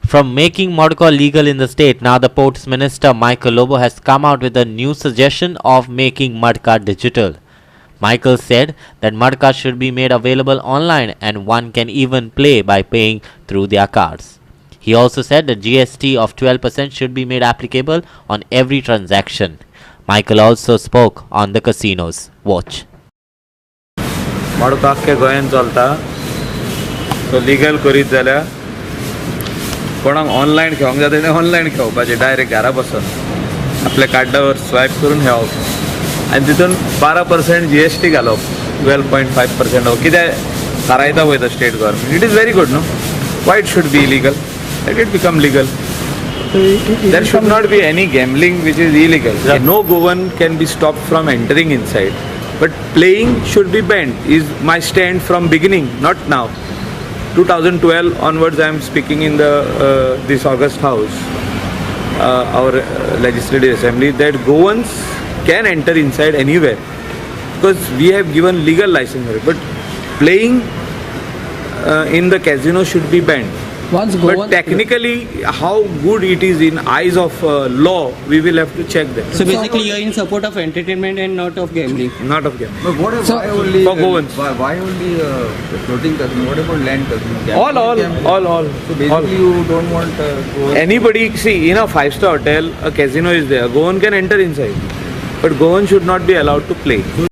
From making Madko legal in the state, now the Ports Minister Michael Lobo has come out with a new suggestion of making Matka digital. Michael said that Matka should be made available online and one can even play by paying through their cards. He also said that GST of 12% should be made applicable on every transaction. Michael also spoke on the casinos. Watch. मडको आख्खे गोंयान चलता. So legal करीत जाल्यार कोणाक online खेळोंक जाता तेणें online खेळपाचें, डायरेक्ट घरा बसून आपल्या कार्डावर स्वायप करून खेळप आनी तितून 12% जीएसटी घालप, 12.5% कितें थारायता पळय तो state government. It is very good, no? Why it should be illegal? Let it become legal. There should not be any gambling which is illegal. No Goan can be stopped from entering inside. But playing should be banned is my stand from beginning, not now. 2012 onwards I am speaking in the this august house, our legislative assembly, that Goans can enter inside anywhere because we have given legal license for it. But playing in the casino should be banned. Once But Goan, technically, how good it is in eyes of law, we will have to check that. So basically you're in support of entertainment and not of gambling. Not of gambling. But what, So- why only For Goans. Why only floating casino? What about land casino? Gambling All, gambling. all. So basically, all. You don't want Goan. Anybody, see, in a five-star hotel, a casino is there. Goan can enter inside, but Goan should not be allowed to play.